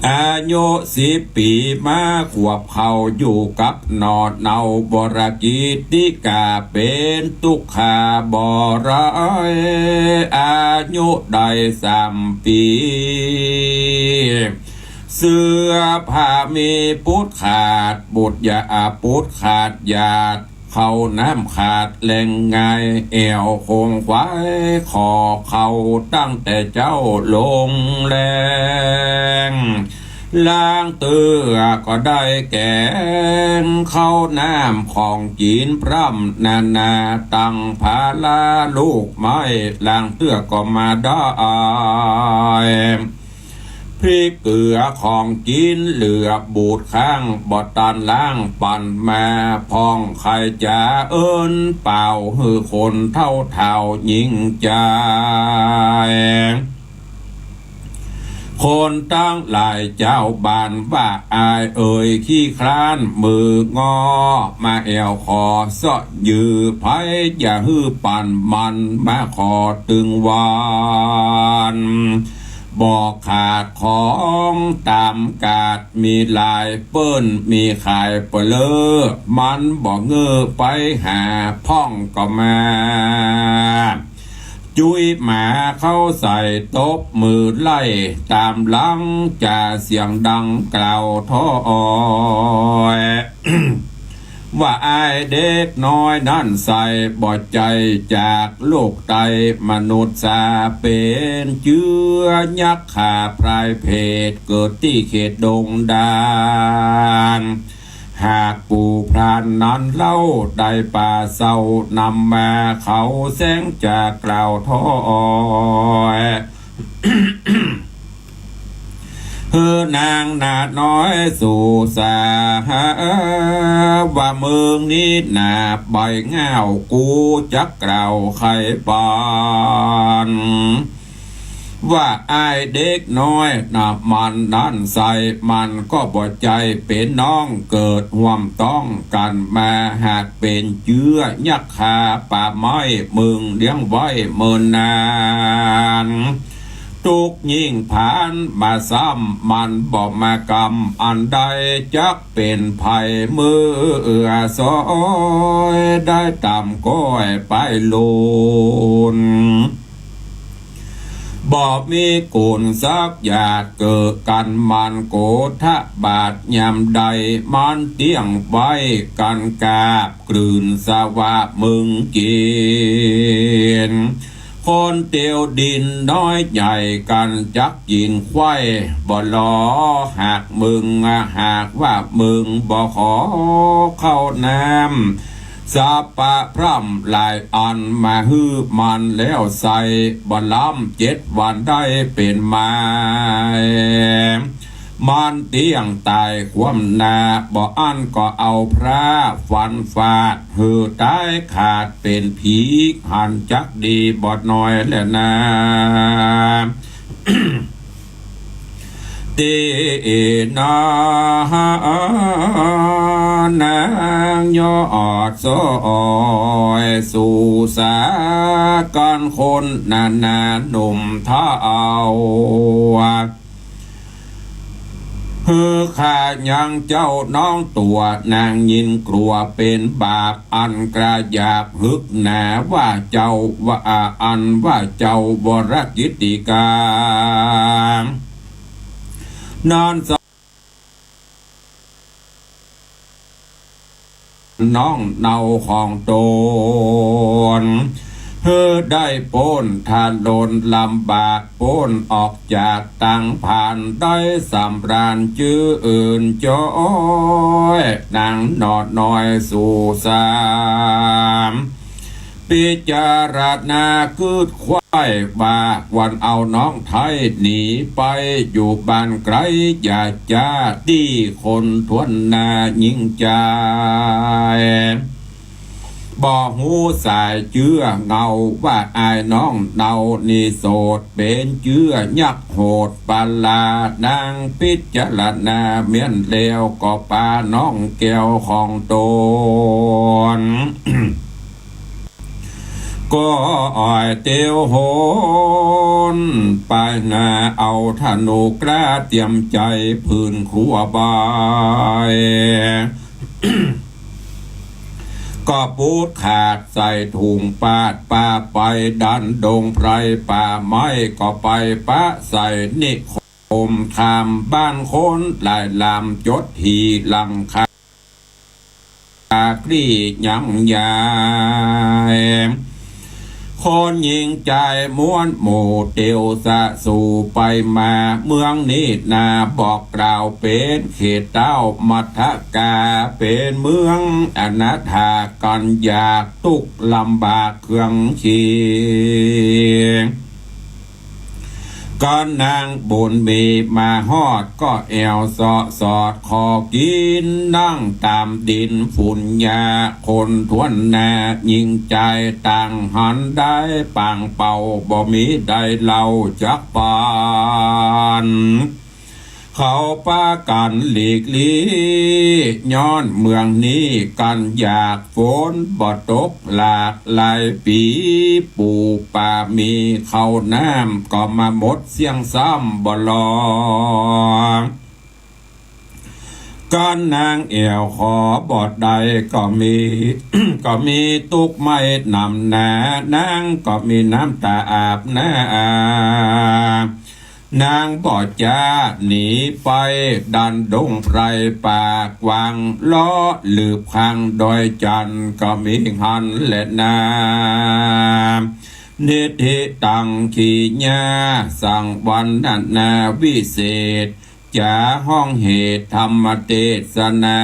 อายุสิบปี๋มาขวบเข้า อยู่กับหนอดเนาบรกิตติกา เป๋นตุ๊กขาบ่ได้ อายุได้สามปี๋ เสื้อผ้ามีปุดขาด บุตรยาปุดขาดหยาด เข้าน้ำขาดแหล่งง่าย แอ่วโขงขวายขอเข้าตั้งแต่เจ๊าลงแลง ลางเตื้อก็ได้แก๋งเข้าน้ำของกิ๋นพร่ำนานา ตังผาลาลูกไม้ ลางเตื้อก็มาได้ พริกเกลือของกิ๋นเหลือบูดข้าง บ่ตันล้างปั๋นมา พ่องใค่จ๋าเอิ้นเป่า หื้อคนเฒ่าเฒ่าหญิงจาย ค คนตังหลายจาวบ้านว่าอายเอ๋ยขี้คร้านมืองอ มาแอ่วขอเซาะยื้อ ใผอย่าหื้อปันมันมาขอตึงวาน บ่ขาดของต๋ามกาด มีหลายเปิ้นมีขายเปลอ มันบ่เง้อไปหาพ่องก็มา จุ๊ยหมาเข้าใส่ตบมือไล่ ต๋ามหลังจ๋าเสียงดังกล่าวท้อออย ว่าอายเด็กน้อยนั้นใส่บ่ใจ้จากโลกไตมนุษย์สา เป๋นเจื้อยักษ์ขาพรายเผต เกิดตี้เขตดงดาร หากปู่พรานนั้นเล่าได้ป่าเศร้านำมา เขาแสงจากกล่าวท้อออย เฮ้อนางนาน้อยสู่สา ว่าเมืองนี้นาใบง่าว กูจักกล่าวไขปาน ว่าอายเด็กน้อยนะมันนั้นใส่ มันก็บ่ใจ้เป๋นน้องเกิดฮ่วมต้องกั๋นมา หากเป๋นเจื้อยักษ์ขาป่าไม้ มึงเลี้ยงไว้เมินนาน ตุ๊กยิ่งผานมาซ้ำ มันบ่มากำอันใด จักเป๋นไผเมื่อสอย ได้ต๋ามก้อยไปลูน บ่มีกุนสักหยาดเกิดกั๋น มันโกธบาทยามใด มันเตี้ยงไว้กั๋นกาบกลืนสวะมึงกิ๋น คนเตียวดินน้อยใหญ่กั๋นจักกิ๋นไขว้บ่ลอ หากมึง หากว่ามึงบ่ขอเข้าน้ำ สาปะพร่ำหลายอันมาหื้อมันแล้วใส่ บ่ล้ำเจ็ดวันได้เป๋นไม้ มันเตี้ยงต๋ายคว่ำหน้า บ่อั้นก็เอาพระฟันฟาด หื้อต๋ายขาดเป๋นผี หันจักดีบ่น้อยแลนา ตี้นานางยอดสอยสู่สา กั๋นคนนานาหนุ่มเฒ่า หื้อข้ายังเจ้าน้องตัวนางยินกลัวเป๋นบาป อันกระหยาบหึกหนาว่าเจ้า ว่าอันว่าเจ้าวรกิตติกา นั้น น้องเนาของต๋น หื้อได้ป๊นทะลนลำบาก ป๊นออกจากตังพาน ได้สำราญจื้นจ้อย นางหนอน้อยสู่สาม พิจารณาคืดไขว้ว่า ควรเอาน้องไท้หนีไปอยู่บ้านไกล อย่าจ้าตี้คนถ้วนหน้ายิ่งจาย บ่ฮู้สายเจื้อเงาว่าอายน้องเนานี้โสด เป๋นเจื้อยักษ์โหดปลา นางพิจารณาเมี้ยนแล้วก็ปาน้องแก้วของต๋น ก็อ่อยเตียวหนไปนา เอาธนูกล้าเตรียมใจ๋ผืนครัวใบ ก็ปูดขาดใส่ถุงปาดปาไปดันดงไพรป่าไม้ ก็ไปปะใส่นิคมคามบ้านคนหลายหลาม จดหี่หลังคา กลี้ยังยาย คนหญิงจายม้วนหมู่เตียวสะสู่ไปมา เมืองนี้นาบอกกล่าวเป๋นเขตเต้ามัทกา เป๋นเมืองอนาถากั๋น ยากตุ๊กข์ลำบากเคืองเคียง ก็นางบุญมีมาฮอดก็แอ่วเซาะสอดขอกิ๋น นั่งต๋ามดินฝุ่นหญ้าคนถ้วนหน้า ญิงจายต่างหันได้ปางเป่า บ่มีใดเล่าจักปาน เขาปากั๋นหลีกลี้ ย้อนเมืองนี้กั๋นอยาก ฝนบ่ตกหลากหลายปี๋ ปูป่ามีข้าวน้ำก็มาหมดเสี้ยงซ้ำบ่ลอ ก็นางแอ่วขอบ่ได้ก็มี ก็มีตุ๊กข์ไหม้หนำหนา นางก็มีน้ำต๋าอาบหน้า นางบ่จ๊าหนีไปดันดงไพรป่ากว้าง เลาะลืบข้างดอยจันทน์ก็มีหั้นแลนา นิธิตังขีญา สังวรรณนาวิเศษ จ๋าฮ้องเหตุธรรมเตสนา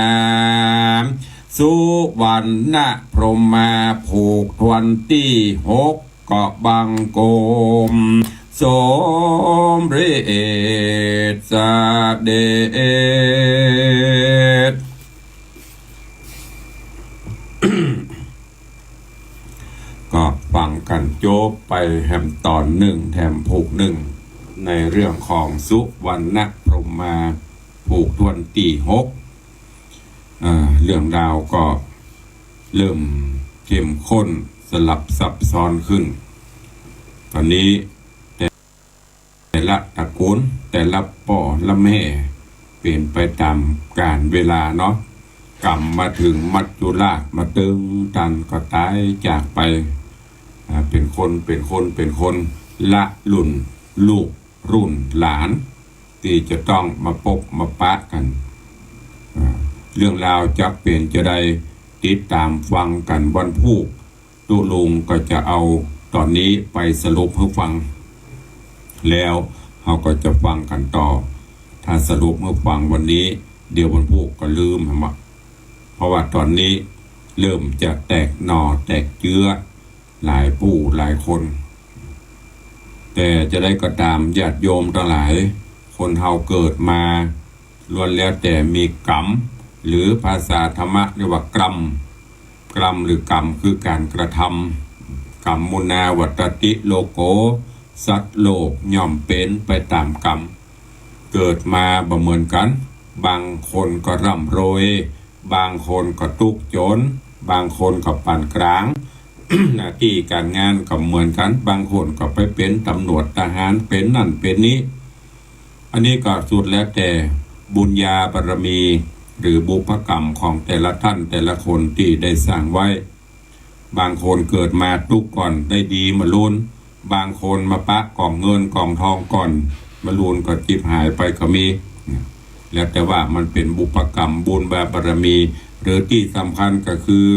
สุวรรณพรหมาผูกถ้วนตี้หก ก็บังคมสมเร็จเสด็จ ก็ฟังกั๋นจบไปแหมต๋อนนึ่งแถมผูกนึ่ง ในเรื่องของสุวรรณพรหมาผูกถ้วนตี้หก อ่า เรื่องราวก็เริ่มเข้มข้นสลับซับซ้อนขึ้น ต๋อนนี้แต่ แต่ละตระกูล แต่ละป้อละแม่ เป๋นไปต๋ามกาลเวลาเนาะ ก่ำมาเถิงมัจจุราช มาเติงตันก็ต๋ายจากไป อ่า เป๋นคน เป๋นคน เป๋นคน ละรุ่นลูกรุ่นหลาน ตี้จะต้องมาปบมาปะกั๋น อ่า เรื่องราวจะเป๋นจาใด ติดต๋ามฟังกั๋นวันพูก ตุ๊ลุงก็จะเอาต๋อนนี้ไปสรุปหื้อฟัง แล้วเฮาก็จะฟังกั๋นต่อ ถ้าสรุปหื้อฟังวันนี้ เดี๋ยววันพูกก็ลืมหมด เพราะว่าต๋อนนี้เริ่มจะแตกหน่อแตกเจื้อหลายผู้หลายคน แต่จาใดก็ต๋าม ญาติโยมตังหลาย คนเฮาเกิดมา ล้วนแล้วแต่มีก๋รรม หรือภาษาธรรมะเรียกว่ากรรม กรรมหรือกรรมคือก๋านกระทำ กรรมมุนาวัตติโลโก สัตว์โลกย่อมเป๋นไปต๋ามกรรม เกิดมาบ่เหมือนกั๋น บางคนก็ร่ำรวย บางคนก็ตุ๊กจน บางคนก็ปานก๋าง หน้าตี้ก๋านงานก็เหมือนกั๋น บางคนก็ไปเป๋นต๋ำรวจทหาร เป๋นนั่นเป๋นนี้ อันนี้ก็สุดแล้วแต่บุญญาบารมี หรือบุพกรรมของแต่ละท่านแต่ละคนตี้ได้สร้างไว้ บางคนเกิดมาตุ๊กก่อนได้ดีมาลูน บางคนมาปะก๋องเงินก๋องทองก่อน มาลูนก็จิบหายไปก็มี แล้วแต่ว่ามันเป๋นบุพกรรมบุญบารมี หรือตี้สำคัญก็คือ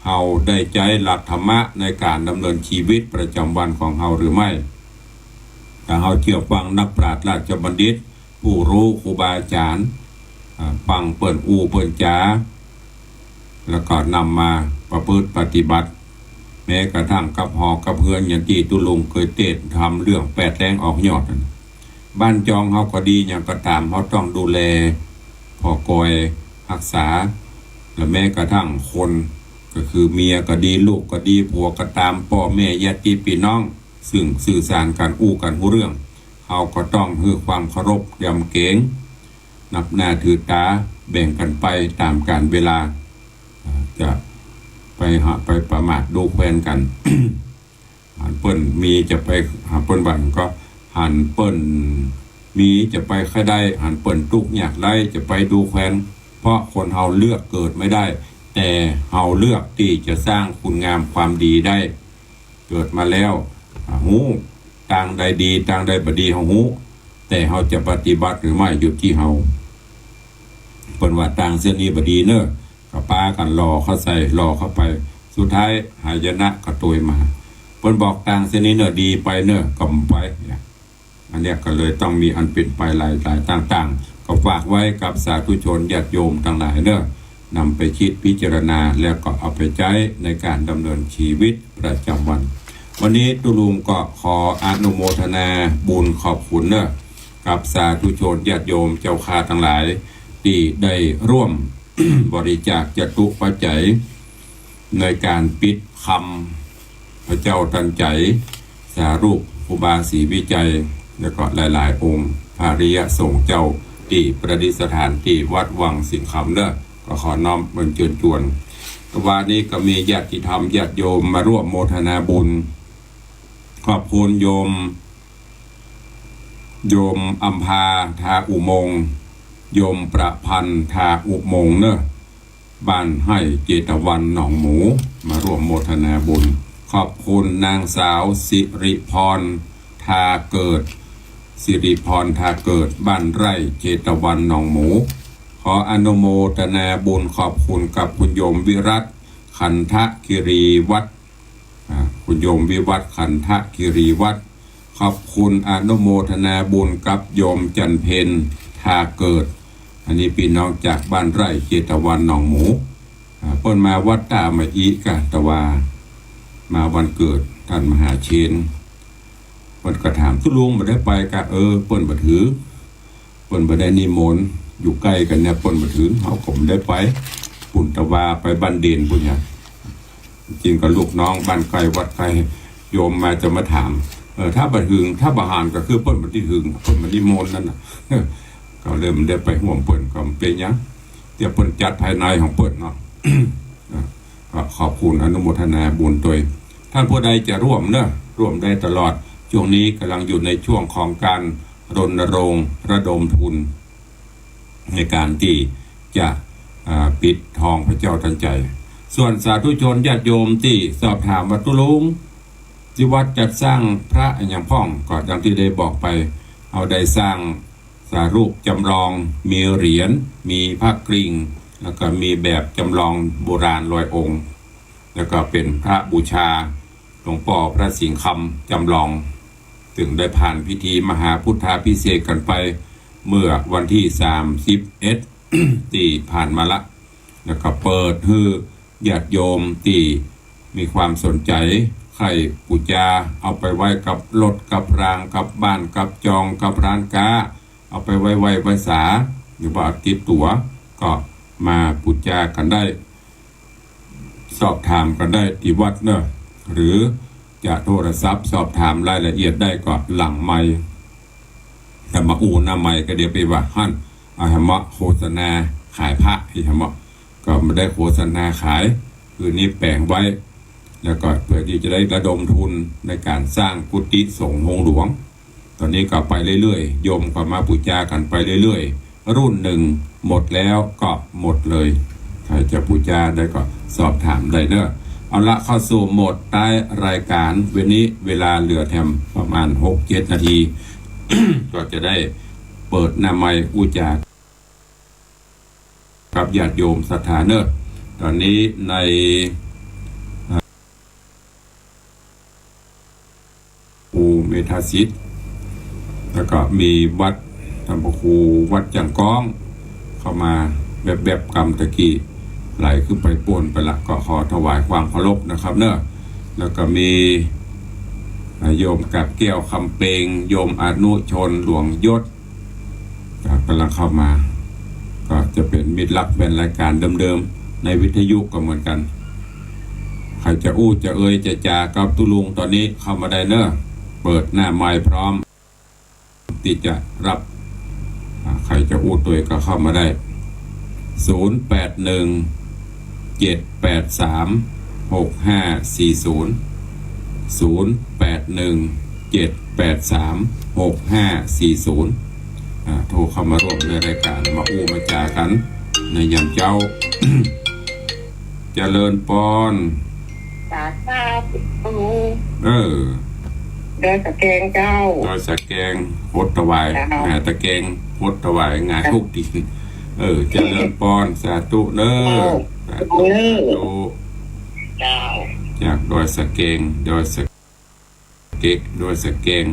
เฮาได้ใจ๊หลักธรรมะในก๋านดำเนินชีวิตประจำวันของเฮาหรือไม่ ถ้าเฮาเจื้อฟังนักปราชญ์ราชบัณฑิต ผู้ฮู้ครูบาอาจ๋ารย์ อ่า ฟังเปิ้นอู้เปิ้นจ๋า แล้วก็นำมาประพฤติปฏิบัติ แม้กระทั่งกับหอกับเฮือน อย่างตี้ตุ๊ลุงเกยเตศน์ทำเรื่องแปดแรงออกยอดนั่น บ้านจองเฮาก็ดีหยังก็ต๋าม เฮาต้องดูแลผ่อกอยฮักษา และแม้กระทั่งคน ก็คือเมียก็ดี ลูกก็ดี ผัวก็ต๋าม ป้อแม่ญาติปี้น้อง ซึ่งสื่อสารกั๋น อู้กั๋นฮู้เรื่อง เฮาก็ต้องหื้อความเคารพยำเกรง นับหน้าถือต๋า แบ่งกั๋นไปต๋ามกาลเวลา อ่า จะไปหา ไปประมาทดูแควนกั๋น หันเปิ้นมีจะไปหาเปิ้นบ่า ก็หันเปิ้นมีจะไปใค่ได้ หันเปิ้นตุ๊กข์ยากไร้จะไปดูแควน เพราะคนเฮาเลือกเกิดไม่ได้ แต่เฮาเลือกตี้จะสร้างคุณงามความดีได้ เกิดมาแล้ว อ่า ฮู้ ตางใดดี ตางใดบ่ดีเฮาฮู้ แต่เฮาจะปฏิบัติหรือไม่อยู่ตี้เฮา เปิ้นว่าตางเส้นนี้บ่ดีเน่อ ก็ปากั๋นหล่อเข้าใส่ หล่อเข้าไป สุดท้ายหายนะก็ตวยมา เปิ้นบอกตางเส้นนี้เน่อดีไปเน่อ ก็บ่ไปเนี่ย อันเนี้ยก็เลยต้องมีอันเป๋นไปหลายๆ ต่างๆ ก็ฝากไว้กับสาธุชนญาติโยมตังหลายเน่อ นำไปคิดพิจารณา แล้วก็เอาไปใจ๊ในก๋านดำเนินชีวิตประจำวัน วันนี้ตุ๊ลุงก็ขออนุโมทนาบุญขอบคุณเนอะ กับสาธุชนญาติโยมเจ้าข้าตังหลาย ตี้ได้ร่วม บริจาคจตุปัจจัย ในก๋านปิดคำพระเจ้าตันใจ๋ สารูปครูบาศรีวิชัย แล้วก็หลายๆ องค์ พระอริยสงฆ์เจ้า ตี้ประดิษฐานตี้วัดวังสิงห์คำเนอะ ก็ขอน้อมเปินเจิญจวน วันนี้ก็มีญาติธรรมญาติโยมมาร่วมโมทนาบุญ ขอบคุณโยม โยมอำภาทาอุโมงค์ โยมประพันธ์ทาอุโมงค์เนอะ บ้านไฮ่เจตวันหนองหมู มาร่วมโมทนาบุญ ขอบคุณนางสาวสิริพรทาเกิด สิริพรทาเกิด บ้านไฮ่เจตวันหนองหมู ขออนุโมทนาบุญขอบคุณกับคุณโยมวิรัต ขันธคิรีวัฒน์ อ่า คุณโยมวิวัฒน์ ขันธคิรีวัฒน์ ขอบคุณอนุโมทนาบุญกับโยมจันเพ็ญทาเกิด อันนี้ปี้น้องจากบ้านไฮ่เจตวันหนองหมู อ่า เปิ้นมาวัดต้ามะอิกะ แต่ว่ามาวันเกิดต้านมหาเชน เปิ้นก็ถามตุ๊ลุงบ่ได้ไปกะ เออ เปิ้นบ่ถือ เปิ้นบ่ได้นิมนต์ อยู่ใก้กั๋นเนี่ย เปิ้นบ่ถือ เฮาก็บ่ได้ไป ปุ้นตะวาไปบ้านเด่นปุ้นเนี่ย จริงก็ลูกน้องบ้านใก้วัดใก้ โยมมาจะมาถาม เออ ถ้าบ่ถือ ถ้าบ่หาญก็คือเปิ้นบ่ได้ถือ เปิ้นบ่นิมนต์นั่นน่ะ ก็เลยบ่ได้ไปฮ่วมเปิ้น ก็บ่เป๋นหยัง เดี๋ยวเปิ้นจัดภายในของเปิ้นเนาะ ก็ขอบคุณอนุโมทนาบุญตวย ท่านผู้ใดจะร่วมเนอะ ร่วมได้ตลอด ช่วงนี้กำลังอยู่ในช่วงของการรณรงค์ระดมทุน ในการตี้จะ อ่า ปิดทองพระเจ้าตันใจ๋ ส่วนสาธุชนญาติโยมตี้สอบถามว่าตุ๊ลุง ตี้วัดจัดสร้างพระอะหยังพ่อง ก็ดังตี้ได้บอกไป เฮาได้สร้างสารูปจำลอง มีเหรียญ มีพระกริ่ง แล้วก็มีแบบจำลองโบราณร้อยองค์ แล้วก็เป๋นพระบูชาหลวงป้อพระสิงห์คำจำลอง ซึ่งได้ผ่านพิธีมหาพุทธาภิเษกกั๋นไป เมื่อวันตี้สามสิบเอ็ด ตี้ผ่านมาละ แล้วก็เปิดหื้อญาติโยมตี้มีความสนใจ๋ใค่บูชา เอาไปไว้กับรถกับราง กับบ้านกับจอง กับร้านก๊า เอาไปไว้ไหว้ไหว้สา หรือว่าเอาติดตั๋ว ก็มาบูชากั๋นได้ สอบถามกั๋นได้ตี้วัดเนอะ หรือจะโทรศัพท์สอบถามรายละเอียดได้ก็หลังไมค์ แต่มาอู้หน้าไมค์ก็เดี๋ยวไปว่าหั้น เอาหะเมาะโฆษณาขายพระ อีหะเมาะ ก็บ่ได้โฆษณาขาย คือนี่แป๋งไว้ แล้วก็เพื่อตี้จะได้ระดมทุนในการสร้างกุฏิสงฆ์โฮงหลวง ต๋อนนี้ก็ไปเรื่อยๆ โยมก็มาบูชากั๋นไปเรื่อยๆ รุ่นหนึ่งหมดแล้วก็หมดเลย ใผจะบูชาได้ก็สอบถามได้เนอะ เอาละ เข้าสู่โหมดท้ายรายการ วันนี้เวลาเหลือแถมประมาณหกเจ็ดนาที ก็จะได้เปิดหน้าไมค์อู้จ๋า กับญาติโยมศรัทธาเนอะ ต๋อนนี้ใน ปู่เมธาสิทธิ์ แล้วก็มีวัดท่านพระครูวัดจั่งก้อง เข้ามาแวบๆ ก่ำตะกี้ ไหลขึ้นไปปู๊นไปละ ก็ขอถวายความเคารพนะครับเนอะ แล้วก็มี อ่า โยมกาบแก้วคำเปง โยมอนุชนหลวงยศ ครับ กำลังเข้ามา ก็จะเป๋นมิตรรักแฟนรายการเดิมๆ ในวิทยุก็เหมือนกั๋น ใผจะอู้จะเอ่ยจะจ๋ากับตุ๊ลุงต๋อนนี้เข้ามาได้เนอะ เปิดหน้าไมค์พร้อมตี้จะรับ อ่า ใผจะอู้ตวยก็เข้ามาได้ ศูนย์แปดหนึ่ง เจ็ดแปดสาม หกห้าสี่ศูนย์ ศูนย์แปดหนึ่ง เจ็ดแปดสาม หกห้าสี่ศูนย์ อ่า โทรเข้ามาร่วมในรายการ มาอู้มาจ๋ากั๋นในยามเจ๊า เจริญปอน สาธุ เออ ดอยสะแกงเจ้า ดอยสะแกง หดถวาย เจ้า หาตะแกง หดถวาย หงาย เจ้า ฮูกดิน เออ เจริญปอน สาธุเนอะ เจ้า สาธุ เนอะ สาธุ เจ้า จากดอยสะแกง ดอยสะเก็ก ดอยสะแกง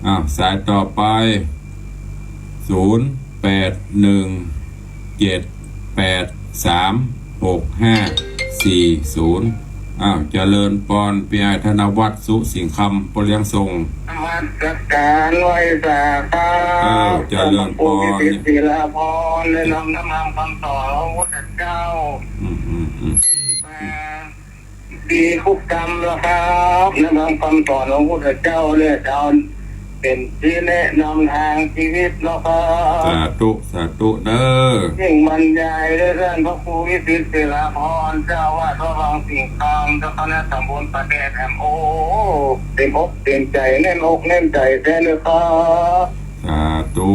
อ้าว สายต่อไป ศูนย์แปดหนึ่ง เจ็ดแปดสาม หกห้าสี่ศูนย์ อ้าว เจริญปอน ปี้อ้ายธนวัฒน์ สุสิงห์คำ ป้อเลี้ยงส่ง นมัสก๋านไหว้สาครับ เออ เจริญปอน หลวงปู่วิสิทธิ์ ศิลาภรณ์ ได้นำธรรมคำสอนของพระพุทธเจ้า อืม อืม อืม มา ดีทุกกรรมแล้วครับ นำธรรมคำสอนของพระพุทธเจ้าเนี่ย จะเอาเป๋นตี้แนะนำตางชีวิตแล้วครับ สาธุ สาธุเน้อ ยิ่งบรรยายโดยต้านพระครูวิสิทธิ์ ศิลาภรณ์ เจ้าอาวาสวัดวังสิงห์คำ เจ้าคณะตำบลป่าแดดแหม โอ้ เต๋มอกเต๋มใจ๋ แน่นอกแน่นใจ๋แต๊เลยครับ สาธุ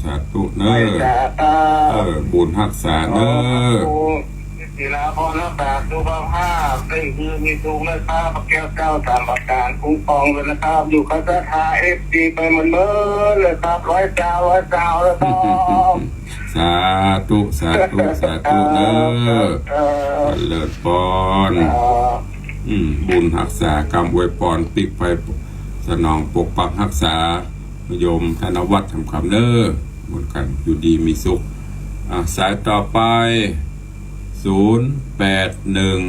สาธุเน้อ ไหว้สาครับ เออ บุญฮักษาเน้อ ขอพระครู ศิลาภรณ์รักษาสุขภาพ ได้ดีมีสุขนะครับ พระแก้วเจ้าสามประการคุ้มครองด้วยนะครับ อยู่กับศรัทธาเอฟซีไปหมดเลยครับ ร้อยซาว ร้อยซาวเลยครับ สาธุ สาธุ สาธุเน้อ ครับ เจริญปอน ครับ อืม บุญฮักษากำอวยปอน ปิ๊กไฟสนองปกปักฮักษา โยมธนวัฒน์ คำคำเน้อ เหมือนกั๋น อยู่ดีมีสุข อ่ะ สายต่อไป ศูนย์แปดหนึ่ง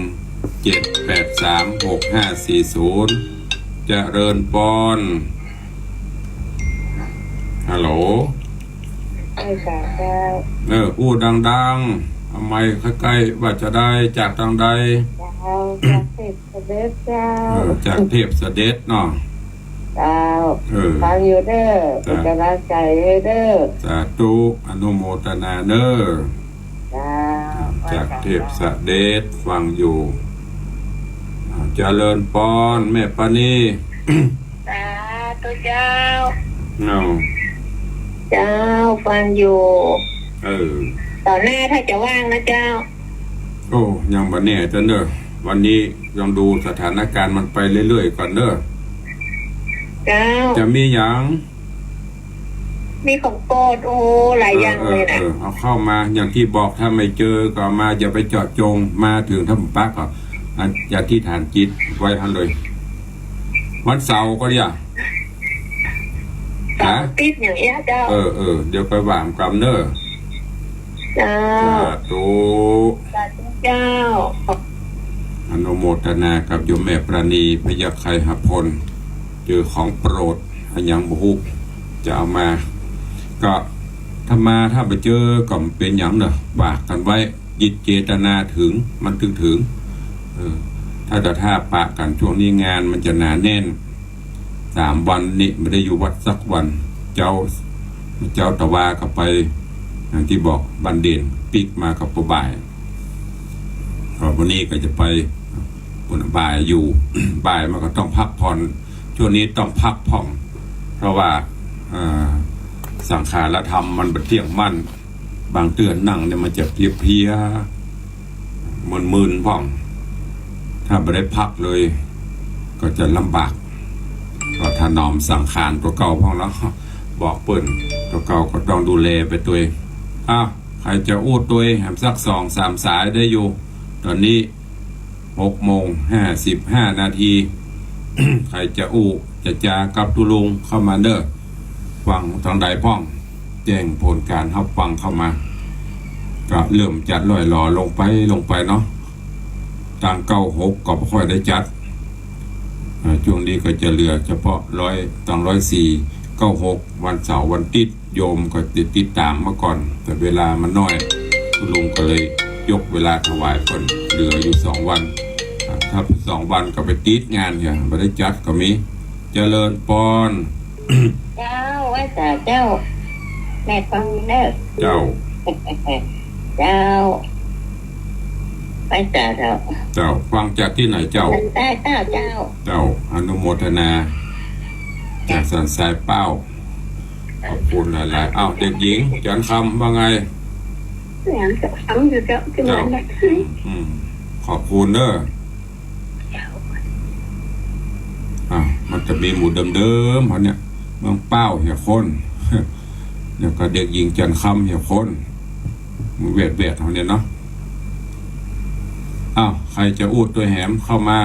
เจ็ดแปดสาม หกห้าสี่ศูนย์ เจริญปอน ฮัลโหล ไหว้สาเจ้า เออ อู้ดังๆ เอาไมค์ใก้ๆ ว่าจะได้จากตางใด เจ้า จากเทพเสด็จเจ้า เออ จากเทพเสด็จเนาะ เจ้า เออ ฟังอยู่เน้อ จ้ะ เป๋นก๋ำลังใจ๋หื้อเน้อ สาธุ อนุโมทนาเน้อ เจ้า จากเทพเสด็จฟังอยู่ อ่า เจริญปอน แม่ปานี สาธุเจ้า เอา เจ้า ฟังอยู่ เออ ต่อหน้าถ้าจะว่างนะเจ้า โอ้ ยังบ่แน่เจ้าเน้อ วันนี้ยังดูสถานการณ์มันไปเรื่อยๆ ก่อนเน้อ เจ้า จะมีหยัง มีของโปรด โอ้ หลายอย่างเลยนะ เออ เออ เออ เอาเข้ามา อย่างตี้บอก ถ้าไม่เจอก็เอามา อย่าไปเจาะจง มาเถิงถ้ำปะก็ อัน อธิษฐานจิตไว้หั้นเลย วันเสาร์ก็ได้ เสาร์อาทิตย์อย่างเนี้ยเจ้า เออ เออ เดี๋ยวไปว่ากั๋นเน้อ เจ้า สาธุ สาธุเจ้า อนุโมทนากับโยมแม่ปราณี พยัคฆไคหพล เจอของโปรด อะหยังบ่ฮู้ จะเอามา ก็ถ้ามา ถ้าบ่เจอก็บ่เป๋นหยังเนาะ ฝากกั๋นไว้ จิตเจตนาเถิง มันเถิงเถิง เออ ถ้าจะ ถ้าปะกั๋นช่วงนี้งานมันจะหนาแน่น สามวันนี้บ่ได้อยู่วัดสักวัน เจ๊า เจ๊าตะวาก็ไป อย่างตี้บอก บ้านเด่น ปิ๊กมาก็ปอบ่าย ก็วันนี้ก็จะไปปุ้นบ่ายอยู่ บ่ายมาก็ต้องพักผ่อน ช่วงนี้ต้องพักผ่อน เพราะว่า เอ่อ สังขารธรรมมันบ่เตี้ยงมั่น บางเตื้อนั่งเนี่ยมันจะเพลียๆ มึนๆ พ่อง ถ้าบ่ได้พักเลย ก็จะลำบาก ก็ถนอมสังขารตั๋วเก่าพ่องเนาะ บอกเปิ้น ตั๋วเก่าก็ต้องดูแลไปตวย อ้าว ใผจะอู้ตวยแหมสักสองสามสายได้อยู่ ต๋อนนี้ หกโมงห้าสิบห้านาที ใผจะอู้จะจากับตุ๊ลุงเข้ามาเน้อ ฟังตางใดพ่อง แจ้งผลก๋านฮับฟังเข้ามา ก็เริ่มจัดล่อยหล่อลงไป ลงไปเนาะ ตางเก้าหกก็บ่ค่อยได้จัด อ่า ช่วงนี้ก็จะเหลือเฉพาะร้อย ตางร้อยสี่ เก้าหก วันเสาร์วันติ๊ด โยมก็ติด ติดต๋ามมาก่อน แต่เวลามันน้อย ตุ๊ลุงก็เลยยกเวลาถวายเปิ้น เหลืออยู่สองวัน อ่า ถ้าสองวันก็ไปติดงานเนี่ย บ่ได้จัดก็มี เจริญปอน เจ้า ไหว้สาเจ้า แม่ฟังเน้อ เจ้า เจ้า ไหว้สาเจ้า เจ้า ฟังจากตี้ไหนเจ้า สันทรายเปล้าเจ้า เจ้า อนุโมทนา จากสันทรายเปล้า ขอบคุณหลายๆ อ้าว เด็กหญิง จันทร์คำ ว่าไง ยังจะฟังอยู่เจ้า ที่ เจ้า เหมือนเนี่ย อืม ขอบคุณเน้อ อ่ะ มันจะมีหมู่เดิมๆ เฮาเนี่ย เมืองเปล้าเหียคน แล้วก็เด็กหญิงจันทร์คำเหียคน หมู่แวดๆ เฮาเนี่ยเนาะ อ้าว ใผจะอู้ตวยแหมเข้ามา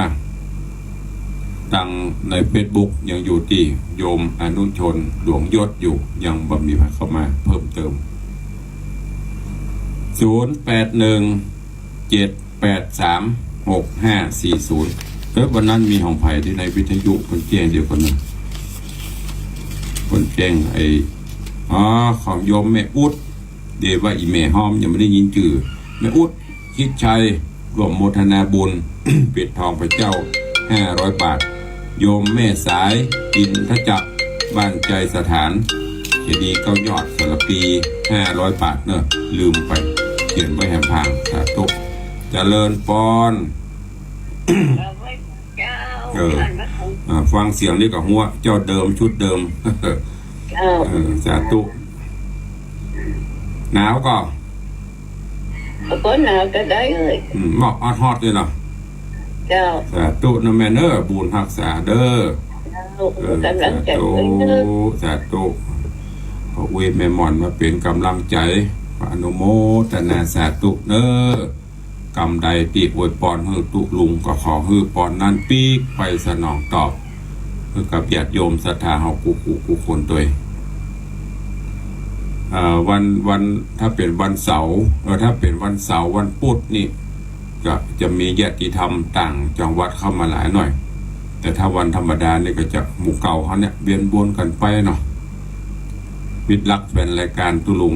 ตางในเฟซบุ๊กยังอยู่ตี้โยมอนุชน หลวงยศ อยู่ ยังบ่มีใผเข้ามาเพิ่มเติม ศูนย์แปดหนึ่ง เจ็ดแปดสาม หกห้าสี่ศูนย์ เอ๊ะ วันนั้นมีของใผตี้ในวิทยุเปิ้นแจ้ง เดี๋ยวก่อนนะ เปิ้นแจ้งไอ้ อ๋อ ของโยมแม่อุ๊ด เดี๋ยวว่าอี่แม่ฮ้อม ยังบ่ได้ยินจื้อ แม่อุ๊ด ชิดชัย ร่วมโมทนาบุญ ปิดทองพระเจ้า ห้าร้อยบาท โยมแม่สาย อินทจักร บ้านไจสถาน เจดีย์เก้ายอด สารภี ห้าร้อยบาทเนาะ ลืมไป เขียนไว้แหมพาง สาธุ เจริญปอน เจ้า เออ อ่า ฟังเสียงนี่ก็หัว เจ้าเดิม ชุดเดิม เจ้า เออ สาธุ หนาวก่อ ก็หนาวจะได้เอ้ย อืม หมอกออดฮอดเลยเนาะ เจ้า สาธุนะแม่เน้อ บุญฮักษาเด้อ เจ้า เออ กำลังใจ๋ สาธุ เอ้ยเน้อ สาธุ ขออวยแม่หม่อนมาเป๋นกำลังใจ๋ ขออนุโมทนาสาธุเน้อ กำใดตี้อวยปอนหื้อตุ๊ลุง ก็ขอหื้อปอนนั้นปิ๊กไปสนองตอบ หื้อกับญาติโยมศรัทธาเฮากู้ๆ กู้คนตวย เอ่อ วัน วัน ถ้าเป๋นวันเสาร์ เอ่อ ถ้าเป๋นวันเสาร์ วันปุธนี่ ก็จะมีญาติธรรมต่างจังหวัดเข้ามาหลายหน่อย แต่ถ้าวันธรรมดานี่ก็จะหมู่เก่าเฮาเนี่ย เวียนวนกั๋นไปเนาะ มิตรฮักแฟนรายการตุ๊ลุง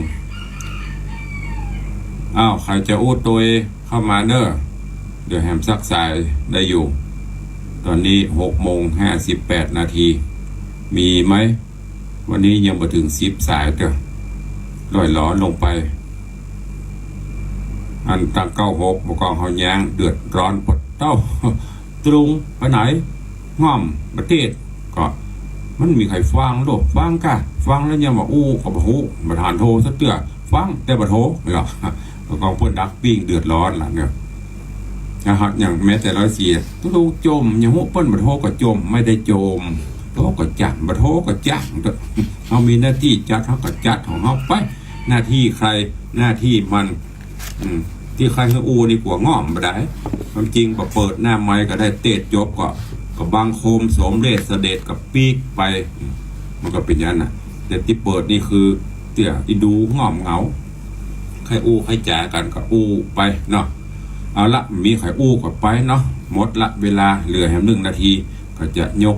อ้าว ใผจะอู้ตวย เข้ามาเน้อ เดี๋ยวแหมสักสายได้อยู่ ต๋อนนี้หกโมงห้าสิบแปดนาที มีไหม วันนี้ยังบ่เถิงสิบสายเต๊อะ ล่อยหลอลงไป อันตังเก้าหก บ่กองเฮาย้างเดือดร้อนปวดเต้า ตุ๊ลุงไปไหน ง่อมประเทศ ก็มันมีใผฟังโลก ฟังกะ ฟังแล้วยังว่าอู้ก็บ่ฮู้ บ่ทันโทรสักเตื้อ ฟังแต่บ่โทร เหรอ ก็กองเปิ้นดักปิ้งเดือดร้อนล่ะเนี่ย นะฮะ อย่างแม้แต่ร้อยสี่ ตุ๊ลุงจ่ม ยังฮู้เปิ้นบ่โทรก็จ่ม ไม่ได้จ่ม โทรก็จ้าง บ่โทรก็จ้าง เฮามีหน้าตี้จัด เฮาก็จัดของเฮาไป หน้าตี้ใผ หน้าตี้มัน อืม ตี้ใผหื้ออู้นี่กั๋วง่อมบ่ได้ ความจริงก็เปิดหน้าไมค์ก็ได้ เตศจบก็ ก็บังคมสมเร็จเสด็จก็ปิ๊กไป อืม มันก็เป๋นอย่างนั้นน่ะ แต่ตี้เปิดนี่คือเตื้ออีดูง่อมเหงา ใผอู้ใผจ๋ากั๋นก็อู้ไปเนาะ เอาละ มีใผอู้ก็ไปเนาะ หมดละเวลา เหลือแหมหนึ่งนาที ก็จะยก